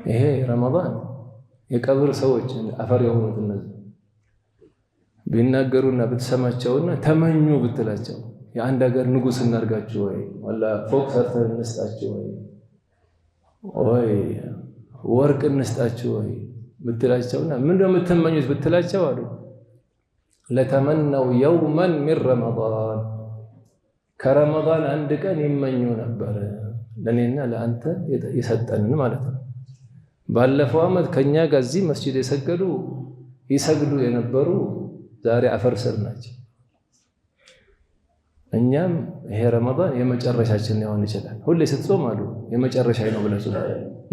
ይሄ ረመዳን የቀብር ሰዎች አፈር የሆኑት እነዚህ ቢናገሩና ብትሰማቸውና ተመኙ ብትላቸው የአንድ ሀገር ንጉስ እናርጋችሁ ወይ ወላ ፎቅ ሰርተን እንስጣችሁ ወይ ወይ ወርቅ እንስጣችሁ ወይ ብትላቸውና ምንድነው የምትመኙት ብትላቸው አሉ لتمنوا يوما من رمضان ከረመዳን አንድ ቀን ይመኙ ነበር። ለእኔና ለአንተ የሰጠንን ማለት ነው። ባለፈው ዓመት ከኛ ጋር እዚህ መስጂድ የሰገዱ ይሰግዱ የነበሩ ዛሬ አፈር ስር ናቸው። እኛም ይሄ ረመዳን የመጨረሻችን ሊሆን ይችላል። ሁሌ ስትጾም አሉ የመጨረሻ ነው ብለህ ጾም።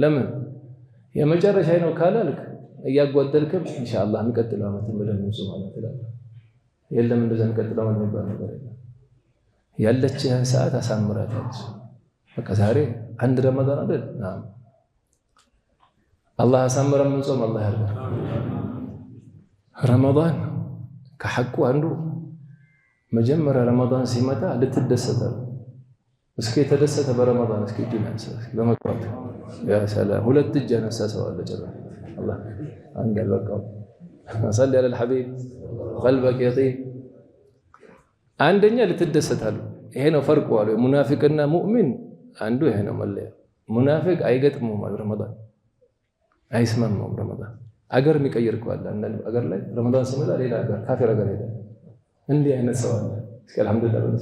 ለምን የመጨረሻ ነው ካላልክ እያጓደልክም ኢንሻአላህ የሚቀጥለው ዓመት ብለን እንጾማለን ትላለህ። የለም እንደዛ የሚቀጥለው ዓመት የሚባል ነገር የለም። ያለችህን ሰዓት አሳምራታች። በቃ ዛሬ አንድ ረመዳን አይደል? አላህ አሳምረን የምንጾም አላህ ያርገን። ረመዳን ከሐቁ አንዱ መጀመሪያ ረመዳን ሲመጣ ልትደሰታል። እስኪ የተደሰተ በረመዳን እስኪ እጁን ያንሳ በመግባቱ። ያ ሰላም ሁለት እጅ ያነሳ ሰው አለ ጭራሽ። አላህ አንድ አልበቃው። ሰሊ ዐለል ሐቢብ ቀልበክ የጢብ። አንደኛ ልትደሰታሉ። ይሄ ነው ፈርቁ አሉ ሙናፊቅና ሙእሚን። አንዱ ይሄ ነው መለያ። ሙናፊቅ አይገጥመውም አሉ ረመዳን፣ አይስማማውም ረመዳን። አገር የሚቀይር እኮ አለ። አንዳንድ አገር ላይ ረመዳን ሲመጣ ሌላ አገር ካፊር አገር ሄዳል። እንዲህ አይነት ሰው አለ። እስኪ አልሐምዱሊላህ በል።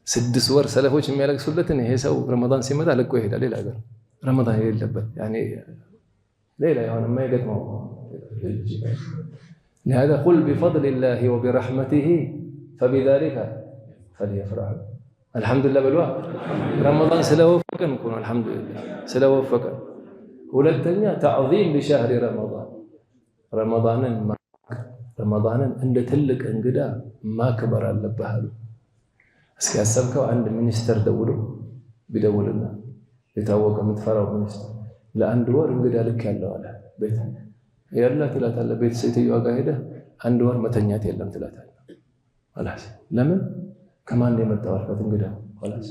6 ወር ሰለፎች የሚያለቅሱለትን ይሄ ሰው ረመዳን ሲመጣ ለቆ ይሄዳል ሌላ ሀገር። ረመዳን የሌለበት ያኔ ሌላ የሆነ የማይገጥመው። لهذا قل بفضل الله وبرحمته فبذلك فليفرحوا። አልሐምዱሊላህ በልዋ። ረመዳን ስለወፈቀን እኮ ነው። አልሐምዱሊላህ ስለወፈቀን። ሁለተኛ تعظيم لشهر رمضان፣ ረመዳንን እንደ ትልቅ እንግዳ ማክበር አለብህ አሉ። እስኪ ያሰብከው አንድ ሚኒስተር ደውሎ ቢደውልና የታወቀ የምትፈራው ሚኒስተር ለአንድ ወር እንግዳ ልክ ያለው አለ ቤት ያላ ትላታለህ። ቤት ሴትዮዋ ጋር ሄደህ አንድ ወር መተኛት የለም ትላታለህ። ኸላስ ለምን ከማን የመጣው አልኳት እንግዳ። ኸላስ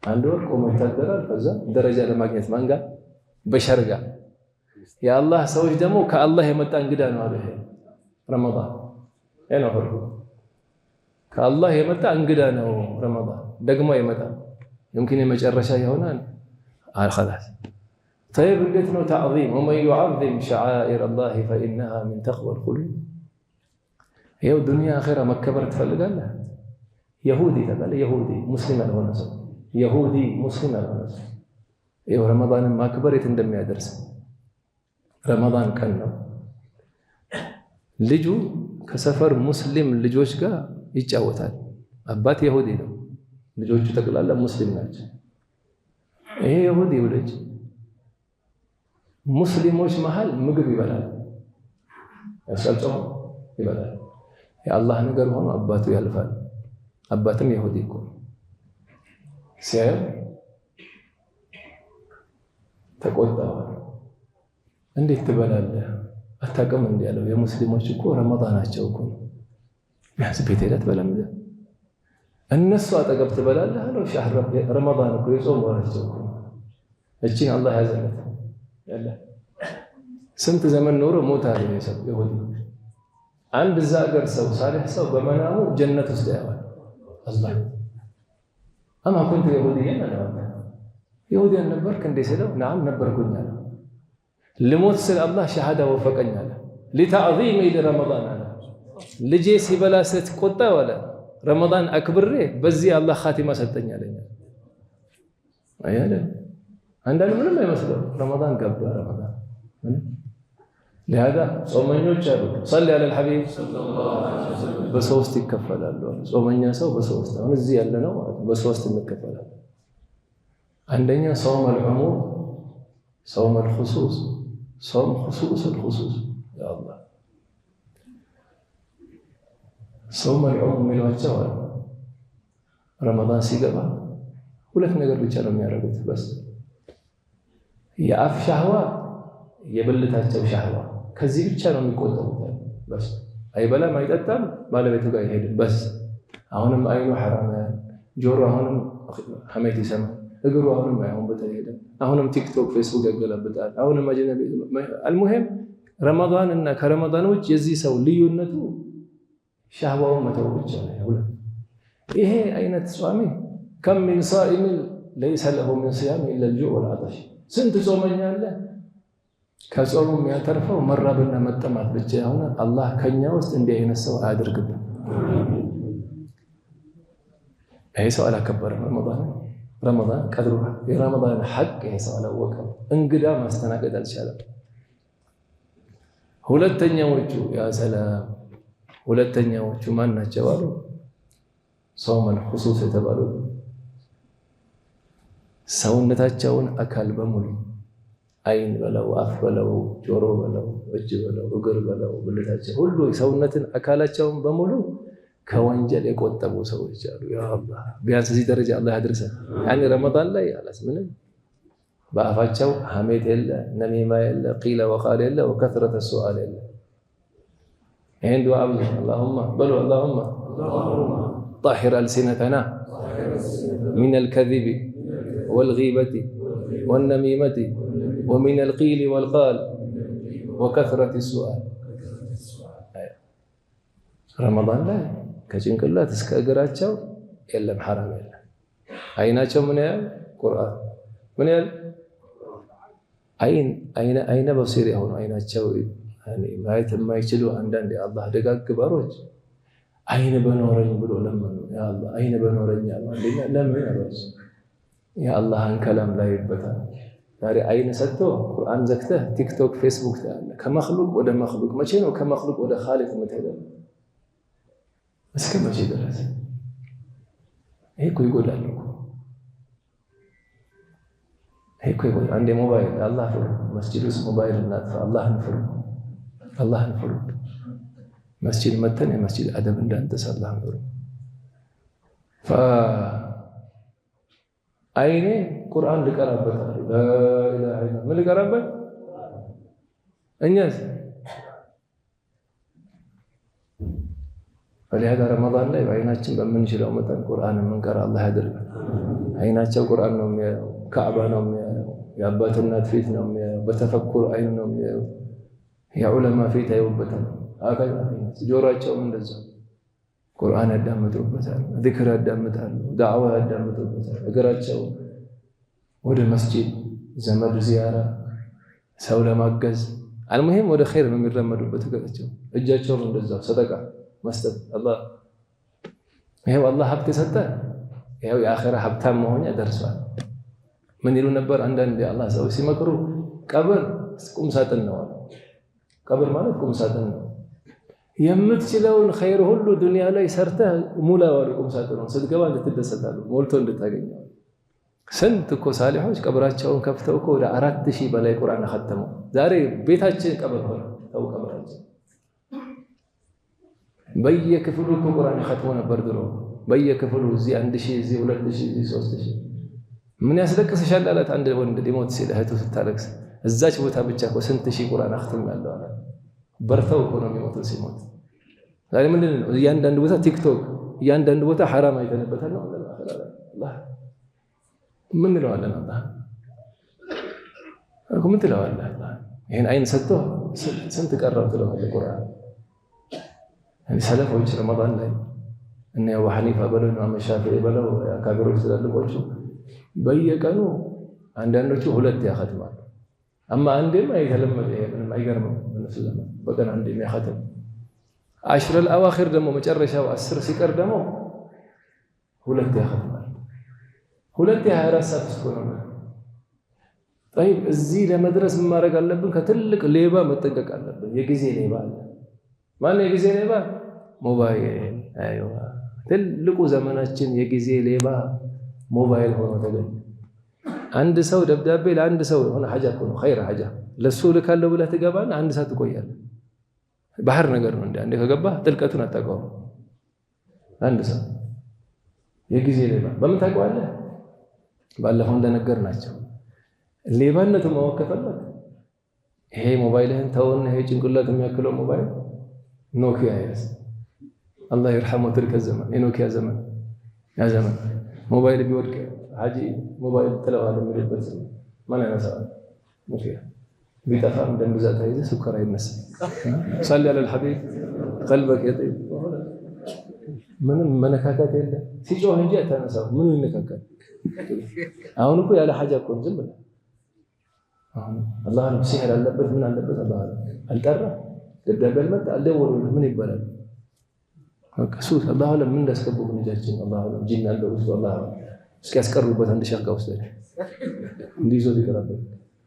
አንድ ወር ቆሞ ይታደራል። ከዛ ደረጃ ለማግኘት ማን ጋር በሸር ጋር። የአላህ ሰዎች ደግሞ ከአላህ የመጣ እንግዳ ነው አሉ። ይሄ ረመዳን ይሄ ነው ፈርቁ። ከአላህ የመጣ እንግዳ ነው ረመዳን። ደግሞ ይመጣል يمكن የመጨረሻ ይሆናል። خلاص طيب እንዴት ነው تعظيم? ومن يعظم شعائر الله فإنها من تقوى القلوب። ይኸው ዱንያ አኼራ መከበር ትፈልጋለህ? የሁዲ ተባለ የሁዲ ሙስሊም ያልሆነ ሰው፣ የሁዲ ሙስሊም ያልሆነ ሰው ይኸው ረመዳንን ማክበር የት እንደሚያደርስ። ረመዳን ቀን ነው። ልጁ ከሰፈር ሙስሊም ልጆች ጋር ይጫወታል። አባት የሁዲ ነው። ልጆቹ ጠቅላላ ሙስሊም ናቸው። ይሄ የሁዲው ልጅ ሙስሊሞች መሃል ምግብ ይበላል፣ ያስቀልጾም ይበላል። የአላህ ነገር ሆኖ አባቱ ያልፋል። አባትም የሁዲ እኮ ሲያየው ተቆጣዋል። እንዴት ትበላለህ? አታውቅም? እንዲህ ያለው የሙስሊሞች እኮ ረመዳናቸው እኮ ነው። ቢያንስ ቤት ሄደህ ትበላም እነሱ አጠገብ ትበላለህ አለው። ሻህር ረመዳን እኮ የጾም ወራቸው እኮ ነው። እቺን አላህ ያዘለት ያለ ስንት ዘመን ኖሮ ሞት አለ ሰው ይሁዲ። አንድ እዛ ሀገር ሰው ሳሊህ ሰው በመናሙ ጀነት ውስጥ ያዋል። አላህ أما كنت يهوديا አለ። يهوديا ነበርክ እንዴ ስለው نعم ነበርኩኝ አለ። ልሞት ስል አላህ ሸሃዳ ወፈቀኝ አለ። لتعظيمي لرمضان አለ። ልጄ ሲበላ ስትቆጣ አለ ረመዳን አክብሬ በዚህ አላህ ኻቲማ ሰጠኝ አለኝ። አያለ አንዳንድ ምንም አይመስለው ረመዳን ገባ ረመዳን። لهذا ጾመኞች አሉ صل على الحبيب በሶስት ይከፈላሉ። ጾመኛ ሰው በሶስት አሁን እዚህ ያለ ነው በሶስት እንከፈላለን። አንደኛ صوم العموم፣ صوم الخصوص፣ صوم خصوص الخصوص። يا الله صوم العموم የሚሏቸው አሉ። ረመዳን ሲገባ ሁለት ነገር ብቻ ነው የሚያደርጉት። በስ የአፍ ሻህዋ፣ የብልታቸው ሻህዋ ከዚህ ብቻ ነው የሚቆጠቡት። በስ አይበላም፣ አይጠጣም፣ ባለቤቱ ጋር አይሄድም። በስ አሁንም አይኑ ሐራም ያያል፣ ጆሮ አሁንም ሐሜት ይሰማል፣ እግሩ አሁንም አይሆን ቦታ ይሄዳል። አሁንም ቲክቶክ፣ ፌስቡክ ያገላብጣል። አሁንም አጅነቢ። المهم ረመዳን እና ከረመዳን ውጭ የዚህ ሰው ልዩነቱ ሻህዋውን መተው ብቻ ነው። ይሄ አይነት ጿሚ كم من صائم ليس له من صيامه إلا الجوع والعطش። ስንት ጾመኛ አለ ከጾሙ የሚያተርፈው መራብና መጠማት ብቻ የሆነ። አላህ ከኛ ውስጥ እንዲህ አይነት ሰው አያድርግብን። ይሄ ሰው አላከበረም ረመዳንን። ረመዳን ቀድሩ የረመዳን ሐቅ ይሄ ሰው አላወቀም። እንግዳ ማስተናገድ አልቻለም። ሁለተኛዎቹ يا سلام፣ ሁለተኛዎቹ ማን ናቸው አሉ? صوم الخصوص የተባሉ ሰውነታቸውን አካል በሙሉ አይን በለው፣ አፍ በለው፣ ጆሮ በለው፣ እጅ በለው፣ እግር በለው፣ ብልታቸው ሁሉ ሰውነትን አካላቸውን በሙሉ ከወንጀል የቆጠቡ ሰዎች አሉ። يا الله ቢያንስ እዚህ ደረጃ አላህ ያድርሰን። يعني ረመዳን ላይ አላስ ምንም በአፋቸው ሐሜት የለ፣ ነሚማ የለ፣ قيل وقال የለ፣ وكثرة السؤال የለ። ይሄን ዱዓ ብዙ اللهم በሉ اللهم طهر ألسنتنا من الكذب والغيبة والنميمة ومن القيل والقال وكثرة السؤال። ረመዳን ላይ ከጭንቅላት እስከ እግራቸው የለም ሐራም የለም። አይናቸው ምን ያህል ቁርአን ምን ያህል አይነ بصير የሆኑ አይናቸው ማየት የማይችሉ አንዳንድ የአላህ ደጋግ ባሮች አይን በኖረኝ ብሎ ለመኑ። يا الله አይን በኖረኝ አሉ። አንደኛ ለምን አሏቸው? የአላህን ከላም ላይ ይበታል። ዛሬ አይን ሰጥቶ ቁርአን ዘግተህ ቲክቶክ፣ ፌስቡክ ታያለህ። ከ مخلوق ወደ مخلوق። መቼ ነው ከ مخلوق ወደ خالق የምትሄደው? እስከ መቼ ድረስ? ይሄ እኮ ይጎዳል እኮ ይሄ እኮ ይጎዳል። አንዴ ሞባይል አላህ ፍሩ። መስጂድ ውስጥ ሞባይል እናጥፋ። አላህን ፍሩ፣ አላህን ፍሩ። መስጂድ መተን የመስጂድ አደብ እንዳንጥስ አላህን ፍሩ። አይኔ ቁርአን ልቀራበት አሉ። لا إله إلا ምን ልቀራበት? እኛስ فلهذا ረመዳን ላይ በአይናችን በምንችለው መጠን ቁርአን የምንቀራ አላህ ያድርገን። አይናቸው ቁርአን ነው የሚያየው፣ ካዕባ ነው የሚያየው፣ የአባት እናት ፊት ነው የሚያየው፣ በ تفكر አይን ነው የሚያየው፣ የዑለማ ፊት ያዩበታል። ጆሮአቸውም እንደዛ ቁርአን ያዳምጡበታል፣ ዚክር ያዳምጣሉ፣ ዳዕዋ ያዳምጡበታል። እግራቸው ወደ መስጂድ፣ ዘመድ ዚያራ፣ ሰው ለማገዝ المهم ወደ ኸይር ነው የሚራመዱበት እግራቸው። እጃቸውም እንደዛው ሰደቃ መስጠት። አላህ ይኸው አላህ ሀብት የሰጠ ይኸው የአኼራ ሀብታም መሆኛ ደርሷል። ምን ይሉ ነበር አንዳንድ የአላህ ሰዎች ሲመክሩ፣ ቀብር ቁም ሳጥን ነው አሉ። ቀብር ማለት ቁም ሳጥን ነው። የምትችለውን ኸይር ሁሉ ዱንያ ላይ ሰርተህ ሙላው አሉ። ቁም ሳጥኑን ስትገባ እንድትደሰታሉ ሞልቶ እንድታገኘው። ስንት እኮ ሳሊሖች ቀብራቸውን ከፍተው እኮ ወደ 4000 በላይ ቁርአን አኸተሙ። ዛሬ ቤታችን ቀብር ሆነ። ተው ቀብራችን በየክፍሉ እኮ ቁርአን ኸትሞ ነበር ድሮ። በየክፍሉ እዚህ 1000፣ እዚህ 2000፣ እዚህ 3000። ምን ያስለቅስሻል አላት አንድ ወንድ ሊሞት ሲል እህቱ ስታለቅስ፣ እዛች ቦታ ብቻ እኮ ስንት ሺህ ቁርአን አኽትም ያለው አላት። በርተው እኮ ነው የሚሞተው ሲሞት። ዛሬ ምንድን ነው? እያንዳንዱ ቦታ ቲክቶክ፣ እያንዳንዱ ቦታ ሐራም አይተንበታል ነው። ምን እንለዋለን? አላህ ምን ትለዋለህ? ይሄን አይን ሰጥቶ ስንት ቀረው ትለዋለህ ቁርአን። ሰለፎች ረመዳን ላይ እነ አቡ ሐኒፋ በለው ኢማም ሻፊዒ በለው አካቢሮች ትላልቆቹ በየቀኑ አንዳንዶቹ ሁለት ያኸትማሉ። أما አንዴማ የተለመደ ምንም አይገርምም። እነሱ ዘመን በቀን አንዴ የሚያኸትም العشر الأواخر ደግሞ መጨረሻው 10 ሲቀር ደግሞ ሁለት ያኸትማል። ሁለት የ24 ሰዓት ውስጥ ነው። طيب እዚህ ለመድረስ ምን ማድረግ አለብን? ከትልቅ ሌባ መጠንቀቅ አለብን። የጊዜ ሌባ አለ። ማነው የጊዜ ሌባ? ሞባይል። أيوه ትልቁ ዘመናችን የጊዜ ሌባ ሞባይል ሆኖ ተገኘ። አንድ ሰው ደብዳቤ ለአንድ ሰው የሆነ ሐጃ እኮ ነው፣ ኸይር ሐጃ ለሱ ልካለው ብለህ ትገባና አንድ ሰዓት ትቆያለህ። ባህር ነገር ነው። እንደ አንዴ ከገባህ ጥልቀቱን አታውቀውም። አንድ ሰው የጊዜ ሌባ በምን ታውቀዋለህ? ባለፈው እንደነገር ናቸው። ሌባነቱ ማወቅ ከፈለግ ይሄ ሞባይልህን ተውና፣ ይሄ ጭንቅላት የሚያክለው ሞባይል ኖኪያ ያዝ። الله يرحمه تلك الزمن የኖኪያ ዘመን ያ ዘመን ሞባይል ቢወድቅ ሀጂ ሞባይል ጥለዋል የሚልበት ማን ያነሳዋል? ቢጠፋም ደም ብዛት አይዘህ ስኳር አይነሳም። صل على الحبيب قلبك يطيب። ምንም መነካካት የለ ሲጮህ እንጂ አታነሳው። ምኑ ይነካካል? አሁን እኮ ያለ ሐጃ እኮ ዝም ብለህ አሁን አላህ ሲህር አለበት ምን አለበት አላህ አልጠራ ደብዳቤ አልመጣ አልደወሉልህ ምን ይባላል? በቃ ሱስ አላህ አለም ምን እንዳስገቡ ልጃችን አላህ አለም ጂን አለው ውስጡ አላህ አለም። እስኪ ያስቀሩበት አንድ ሸህ ጋር ወስዳችሁ እንዲህ ይዞት ይቀራበት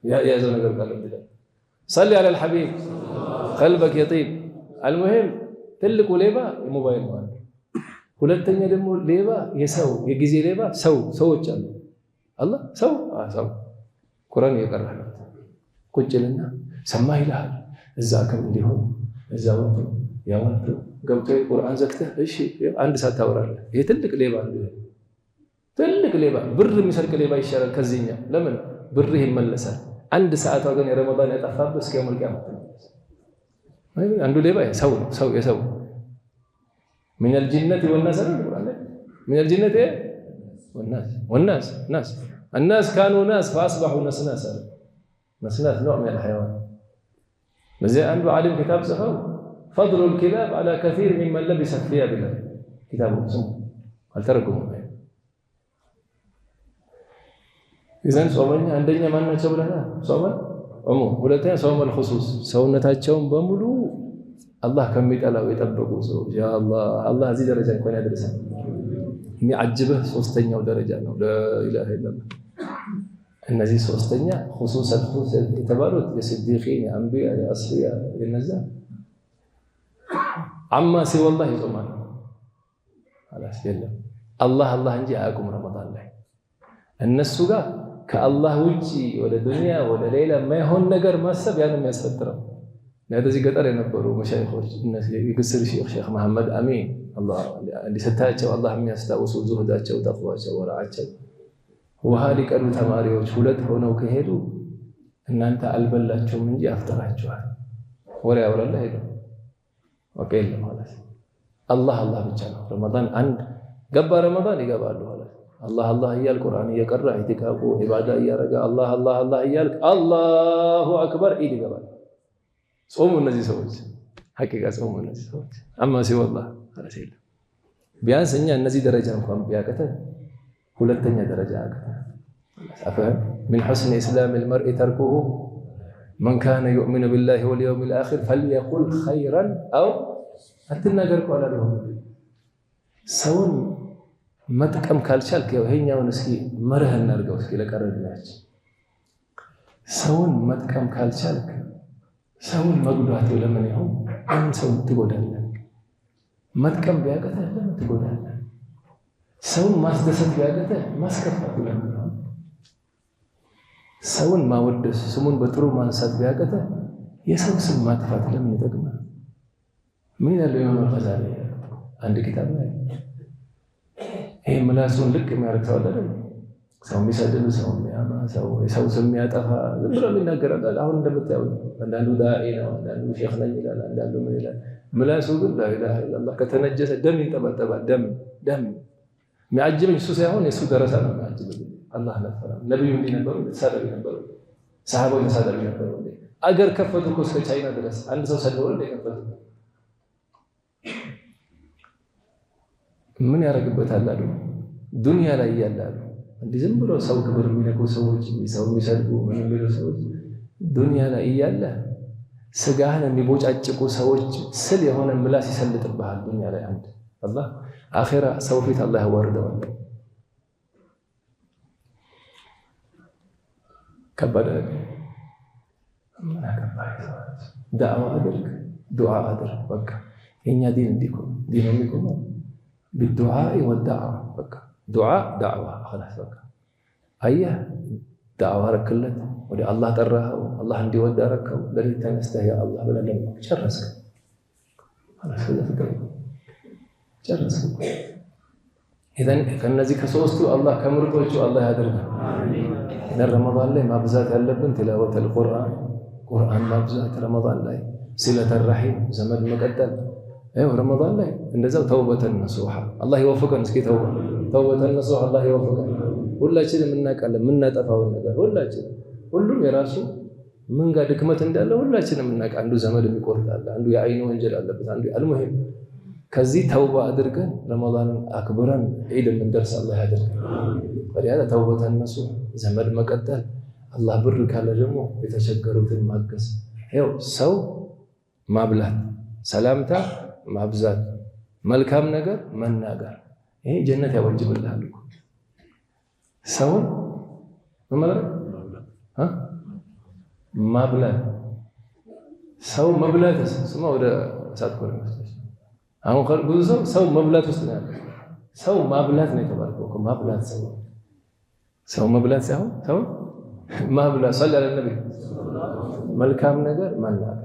የያዘው ነገር ካለ صل على الحبيب قلبك يطيب። المهم ትልቁ ሌባ የሞባይል ነው። ሁለተኛ ደግሞ ሌባ የሰው የጊዜ ሌባ ሰው ሰዎች አሉ። አላህ ሰው ሰው ቁርአን እየቀራህ ነው ቁጭልና ሰማህ ይልሃል። እዛ ከም እንዲሆን እዛ ወጥቶ ያ ወጥቶ ገብቶ ቁርአን ዘግተህ እሺ አንድ ሰዓት ታወራለህ። ይሄ ትልቅ ሌባ ነው። ትልቅ ሌባ ብር የሚሰርቅ ሌባ ይሻላል ከዚህኛው። ለምን ብርህ ይመለሳል። አንድ ሰዓቷ ግን የረመዳን ያጠፋብህ እስከ የውመል ቂያማ አንዱ ሌባ ሰው ነው። ሰው የሰው من الجنة والناس من الجنة والناس والناس ناس الناس كانوا ناس فأصبحوا نسناس نسناس نوع من الحيوان። በዚያ አንዱ ዓሊም ኪታብ ጽፈው فضل الكلاب على كثير ممن لبس الثياب ይላል ኪታቡ ስሙ አልተረጎሙም። إذن ጾመኛ አንደኛ ማን ናቸው ብለናል? صوم العموم። ሁለተኛ صوم الخصوص ሰውነታቸውን በሙሉ አላህ ከሚጠላው የጠበቁ ሰዎች። ያ አላህ አላህ እዚህ ደረጃ እንኳን ያደርሰን። የሚዓጅብህ ሶስተኛው ደረጃ ነው። لا إله إلا الله። እነዚህ ሶስተኛ خصوص الخصوص የተባሉት የስዲቂን፣ የአንቢያ፣ የአስፊያ የነዛ عما سوى الله ይጾማሉ። የለም አላህ አላህ እንጂ አያውቁም። ረመዳን ላይ እነሱ ጋር ከአላህ ውጪ ወደ ዱንያ ወደ ሌላ የማይሆን ነገር ማሰብ ያን የሚያስፈጥረው። እነዚህ ገጠር የነበሩ መሻይኾች የግስር ሼኽ ሼኽ መሐመድ አሚን ስታያቸው አላህ የሚያስታውሱ ዙህዳቸው፣ ተቅዋቸው፣ ወረዓቸው ውሃ ሊቀዱ ተማሪዎች ሁለት ሆነው ከሄዱ እናንተ አልበላችሁም እንጂ አፍጥራችኋል። ወሬ ያወራላ ሄዱ በቃ የለም ማለት አላህ አላህ ብቻ ነው። ረመዳን አንድ ገባ ረመዳን ይገባሉ ማለት አላህ አላህ እያልክ ቁርአን እየቀራ ኢዕቲካፉ ዒባዳ እያረገ አላህ አላህ አላህ እያልክ الله أكبر ኢድ ይገባል። ጾሙ እነዚህ ሰዎች حقيقة ጾሙ እነዚህ ሰዎች عما سوى الله ማለት የለም። ቢያንስ እኛ እነዚህ ደረጃ እንኳን ቢያቅተን ሁለተኛ ደረጃ ያቅተን። አፈህም من حسن إسلام المرء تركه من كان يؤمن بالله واليوم الآخر فليقل خيرا أو አትናገር እኮ አላለሁም። ሰውን መጥቀም ካልቻልክ ይኸኛውን እስኪ መርህ እናድርገው እስኪ ለቀረድናችን ሰውን መጥቀም ካልቻልክ ሰውን መጉዳት ለምን ይሆን? ለምን ሰውን ትጎዳለህ? መጥቀም ቢያቅተህ ለምን ትጎዳለህ? ሰውን ማስደሰት ቢያቅተህ ማስከፋት ለምን ይሆን? ሰውን ማወደስ ስሙን በጥሩ ማንሳት ቢያቅተህ የሰው ስም ማጥፋት ለምን ይጠቅማል? ምን ይላል ኢማም አልገዛሊ አንድ ኪታብ ላይ ይሄ ምላሱን ልቅ የሚያደርግ ሰው አይደለም። ሰው የሚሰድብ፣ ሰው የሚያማ፣ ሰው የሰው ስም የሚያጠፋ ዝም ብሎ የሚናገር አሁን እንደምታየው አንዳንዱ ዳዒ ነው፣ አንዳንዱ ሼኽ ነኝ ይላል፣ አንዳንዱ ምን ይላል። ምላሱ ግን لا إله إلا الله ከተነጀሰ ደም ይንጠባጠባል። ደም ደም የሚያጅበኝ እሱ ሳይሆን የእሱ ደረሳ ነው የሚያጅበኝ። አላህ ነፈራ ነብዩ እንዲህ ነበሩ፣ ተሳዳቢ ነበሩ፣ ሰሃቦች ተሳዳቢ ነበሩ። አገር ከፈቱ እኮ እስከ ቻይና ድረስ አንድ ሰው ሰድበው እንደ ከፈቱ ምን ያደርግበታል አሉ። ዱንያ ላይ እያለ አሉ እንዲህ ዝም ብሎ ሰው ክብር የሚነኩ ሰዎች፣ ሰው የሚሰድቡ ምን የሚሉ ሰዎች ዱንያ ላይ እያለ ስጋህን የሚቦጫጭቁ ሰዎች ስል የሆነ ምላስ ይሰልጥብሃል። ዱንያ ላይ አንድ አላህ አኼራ ሰው ፊት አላህ ያዋርደዋል። ከባድ ምን አገባህ? ዳዕዋ አድርግ፣ ዱዓ አድርግ። በቃ የእኛ ዲን እንዲህ እኮ ነው። ዲኑ የሚቆመው بالدعاء والدعوة። በቃ ዱዓ ዳዕዋ خلاص በቃ አየህ፣ ዳዕዋ አረክለት፣ ወደ አላህ ጠራኸው፣ አላህ እንዲወድ አረከው። ሌሊት ተነስተህ ያ አላህ ብለህ ለመንክ፣ ጨረስክ። ጨረስክ። إذن ከነዚህ ከሶስቱ አላህ ከምርጦቹ አላህ ያደርገን። إذن ረመዳን ላይ ማብዛት ያለብን تلاوة القرآن፣ ቁርአን ማብዛት ረመዳን ላይ፣ صلة الرحم ዘመድ መቀጠል ረመዳን ላይ እንደዛው توبة نصوحا አላህ ይወፍቀን። እስኪ ተውባ توبة نصوح አላህ ይወፍቀን። ሁላችንም እናውቃለን የምናጠፋውን ነገር ሁላችንም፣ ሁሉም የራሱ ምን ጋር ድክመት እንዳለ ሁላችንም እናውቃለን። አንዱ ዘመድ የሚቆርጥ አለ፣ አንዱ የአይን ወንጀል አለበት፣ አንዱ المهم ከዚህ ተውባ አድርገን ረመዳንን አክብረን ዒድ የምንደርስ አላህ ያድርገን። ولهذا توبة نصوح፣ ዘመድ መቀጠል፣ አላህ ብር ካለ ደግሞ የተቸገሩትን ማገዝ፣ ይኸው ሰው ማብላት፣ ሰላምታ ማብዛት፣ መልካም ነገር መናገር፣ ይሄ ጀነት ያወጅብልሃል እኮ። ሰውን ምን ማብላት፣ ሰው መብላት ስማ ወደ እሳት እኮ ነው የሚወስደው። አሁን ብዙ ሰው ሰው መብላት ውስጥ ነው ያለው። ሰው ማብላት ነው የተባልከው እኮ ማብላት፣ ሰው ሰው መብላት ሳይሆን ሰው ማብላት። صل على النبي። መልካም ነገር መናገር፣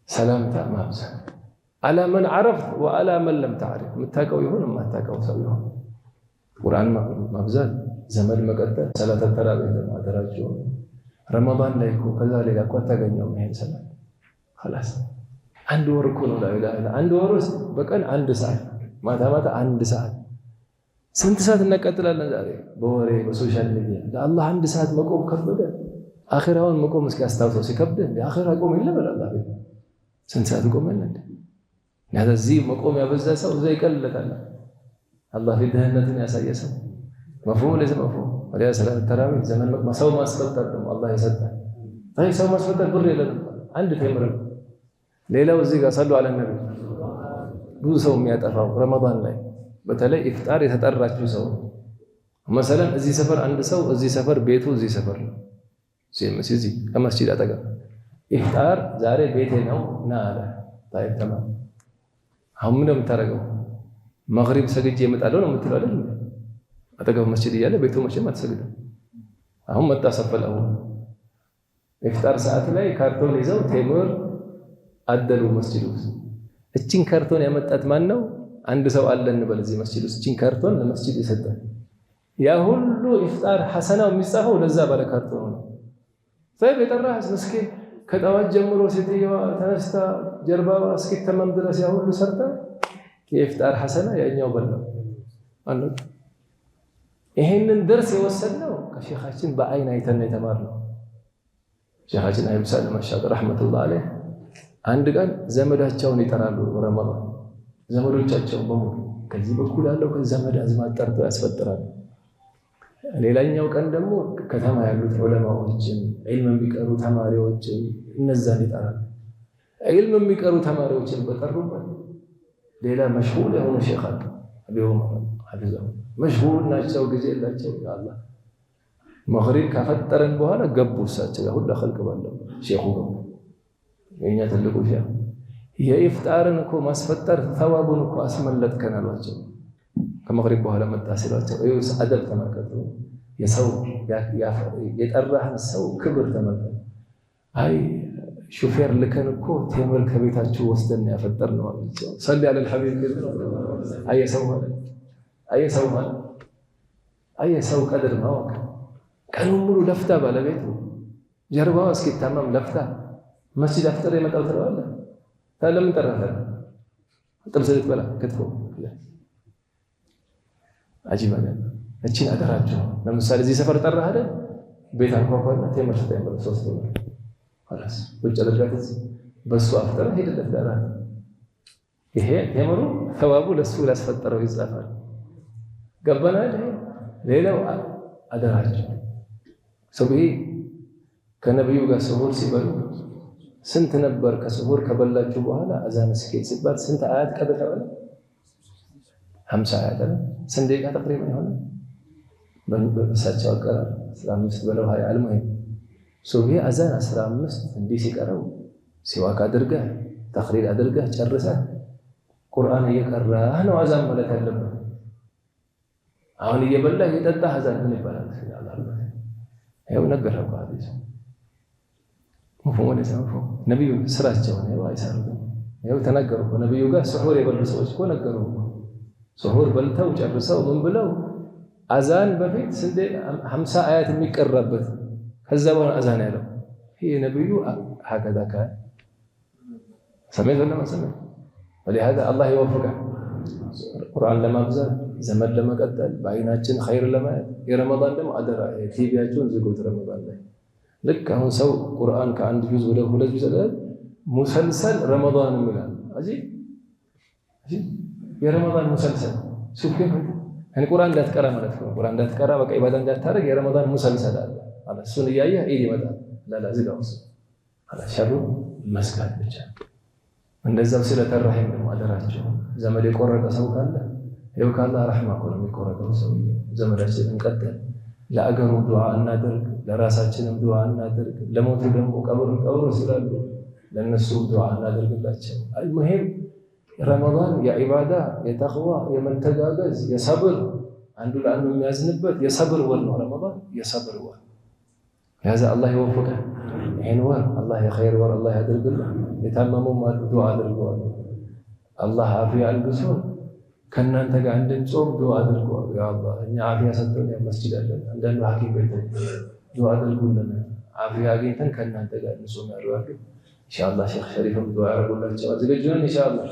ሰላምታ ማብዛት፣ على من عرفت وعلى من لم تعرف፣ የምታውቀው ይሁን የማታውቀው ሰው ይሁን፣ ቁርአን ማብዛት፣ ዘመድ መቀጠል፣ ሰላት ተራዊህ ደግሞ አደራችሁ ረመዳን ላይ እኮ ከዛ ሌላ እኮ አታገኘውም ይሄን ሰላት። خلاص አንድ ወር እኮ ነው። لا إله አንድ ወር ውስጥ በቀን አንድ ሰዓት፣ ማታ ማታ አንድ ሰዓት፣ ስንት ሰዓት እናቃጥላለን ዛሬ በወሬ በ social media። ለአላህ አንድ ሰዓት መቆም ከበደ። አኺራውን መቆም እስኪ አስታውሰው ሲከብድ እንደ አኺራ ቆም የለ በል አላህ ቤት ስንት ሰዓት ቆመን እንደ እዚህ መቆም ያበዛ ሰው እዛ ይቀልለታል። አላህ ፊት ድህነትን ያሳየ ሰው مفهوم ليس مفهوم። ወዲያ ሰላት ተራዊህ ዘመን ሰው ማስፈጠር ደግሞ አላህ የሰጠን ሰው ማስፈጠር ብር የለንም አንድ ቴምር ነው። ሌላው እዚህ ጋር صلوا على النبي ብዙ ሰው የሚያጠፋው ረመዳን ላይ በተለይ ኢፍጣር የተጠራችው ሰው መሰለን እዚህ ሰፈር አንድ ሰው እዚህ ሰፈር ቤቱ እዚህ ሰፈር ነው፣ እዚህ ከመስጂድ አጠገብ ኢፍጣር ዛሬ ቤቴ ነው ና አለ። طيب تمام። አሁን ምን ነው የምታደርገው? መግሪብ ሰግጄ እመጣለሁ ነው የምትለው አይደል? አጠገብ መስጂድ እያለ ቤቱ መቼም አትሰግድም። አሁን መጣ ሰፈለው ኢፍጣር ሰዓት ላይ ካርቶን ይዘው ቴምር አደሉ መስጂድ ውስጥ። እችን ካርቶን ያመጣት ማን ነው? አንድ ሰው አለ እንበል እዚህ መስጂድ ውስጥ እችን ካርቶን ለመስጂድ የሰጠ ያ ሁሉ ኢፍጣር ሐሰናው የሚጻፈው ለዛ ባለ ካርቶኑ ነው። طيب የጠራህ ምስኪን ከጠዋት ጀምሮ ሴትየዋ ተነስታ ጀርባዋ እስኪተመም ድረስ ያ ሁሉ ሰርታ የኢፍጣር ሐሰና ያኛው በላው። ይሄንን ደርስ የወሰድነው ከሼኻችን በአይን አይተን ነው የተማርነው። ሼኻችን አይብ ሳልም አሻጥር رحمة الله عليه አንድ ቀን ዘመዳቸውን ይጠራሉ። ረመዳን ዘመዶቻቸውን በሙሉ ከዚህ በኩል ያለው ከዘመድ አዝማድ ጠርተው ያስፈጥራሉ። ሌላኛው ቀን ደግሞ ከተማ ያሉት ዑለማዎችን፣ ዒልም የሚቀሩ ተማሪዎችን እነዛን ይጠራሉ። ዒልም የሚቀሩ ተማሪዎችን በጠሩበት ሌላ مشغول የሆኑ ሼኽ አሉ። አቢ ዑመር حفظه مشغول ናቸው፣ ጊዜ የላቸው። ያአላህ መግሪብ ካፈጠረን በኋላ ገቡ። እሳቸው ያ ሁላ ኸልቅ ባለው ሼኹ ገቡ። የኛ ትልቁ ሼኽ የኢፍጣርን እኮ ማስፈጠር ተዋቡን እኮ አስመለጥከን አሏቸው። ከመግሪብ በኋላ መጣ ሲሏቸው አደብ ተመልከቱ፣ የሰው የጠራህን ሰው ክብር ተመልከቱ። አይ ሹፌር ልከን እኮ ቴምር ከቤታችሁ ወስደን ያፈጠር ነው አሏቸው። صل على الحبيب። አየ ሰው ማለት አየ ሰው ማለት አየ ሰው ቀድር ማወቅ። ቀኑን ሙሉ ለፍታ ባለቤቱ ጀርባዋ እስኪታመም ለፍታ መስጂድ አፍጥሬ የመጣው ትለዋለህ። ለምን ጠራህ? ጥብስ ልትበላ ክትፎ። አጂባ እቺን አደራችሁ። ለምሳሌ እዚህ ሰፈር ጠራህ አይደል? ቤት አንኳኳና ቴምር ስጠኝ በለው፣ ሶስት ቴምር خلاص ውጭ አድርጋት እዚህ በሱ አፍጥረህ ሄድለት ለራት። ይሄ ቴምሩ ተዋቡ ለሱ ላስፈጠረው ይጻፋል። ገባናል። ሌላው አደራችሁ ሱብሂ ከነቢዩ ጋር ስሁር ሲበሉ ስንት ነበር? ከስሁር ከበላችሁ በኋላ አዛን እስኪል ሲባል ስንት አያት ቀደ ተባለ? 50 አያት አይደል? ስንት ደቂቃ تقريبا ይሆናል? በእሳቸው አቀራር 15 በለው 20 المهم ሱብሂ አዛን 15 እንዲህ ሲቀረው ሲዋክ አድርገህ ተኽሊል አድርገህ ጨርሰህ ቁርአን እየቀራህ ነው አዛን ማለት ያለብህ። አሁን እየበላህ እየጠጣህ አዛን ምን ይባላል? ይኸው ነገረህ እኮ ሐዲሱ مفهوم ولا مفهوم። ነቢዩ ስራቸውን ይኸው አይሰሩትም። ይኸው ተናገሩ እኮ ነቢዩ ጋር ስሑር የበሉ ሰዎች እኮ ነገሩ እኮ ስሑር በልተው ጨርሰው ምን ብለው አዛን በፊት ስንት 50 አያት የሚቀራበት ከዛ በኋላ አዛን ያለው ይሄ ነቢዩ هكذا كان سمعت ولا ما سمعت؟ ولهذا الله يوفقه። ቁርአን ለማብዛት፣ ዘመድ ለመቀጠል፣ በአይናችን ኸይር ለማየት። የረመዳን ደግሞ አደራ ቲቪያቸውን ዝጉት። ረመዳን ላይ ልክ አሁን ሰው ቁርአን ከአንድ ጁዝ ወደ ሁለት ጁዝ ሙሰልሰል ረመዳን ይላል። የረመዳን ሙሰልሰል ሱፍ ቁርአን እንዳትቀራ ማለት ነው። ቁርአን እንዳትቀራ፣ በቃ ኢባዳ እንዳታደርግ የረመዳን ሙሰልሰል አለ። እሱን እያየህ ኢድ ይመጣል። ላላ ዝጋው፣ እሱ ሸሩ መዝጋት ብቻ። እንደዛው ስለተራሂም ደግሞ አደራቸው፣ ዘመድ የቆረጠ ሰው ካለ ይኸው ካለ ረሕማ እኮ ነው የሚቆረጠው ሰው። ዘመዳችንን እንቀጥል፣ ለአገሩ ዱዓ እናደርግ፣ ለራሳችንም ዱዓ እናደርግ። ለሞቱ ደግሞ ቀብር ቀብር ስላሉ ለእነሱም ዱዓ እናደርግላቸው። አልሙሂም ረመዳን የዒባዳ፣ የተቅዋ፣ የመተጋገዝ፣ የሰብር፣ አንዱ ለአንዱ የሚያዝንበት የሰብር ወር ነው። ረመዳን የሰብር ወር ያዘ። አላህ ይወፍቀን። ይህን ወር አላህ የኸይር ወር አላህ ያድርግልን። የታመሙም አሉ፣ ዱዓ አድርገዋል። አላህ አፊያ አልብሶን ከእናንተ ጋር እንድንጾም ዱዓ አድርገዋል። ያ አላህ፣ እኛ አፊያ ሰጥቶን መስጂድ አለን። አንዳንዱ ሐኪም ቤት፣ ዱዓ አድርጉልን አፊያ አግኝተን ከእናንተ ጋር እንጾም ያሉ አሉ። ኢንሻአላህ ሼክ ሸሪፍም ዱዓ ያደርጉላቸዋል። ዝግጁ ነን ኢንሻአላህ።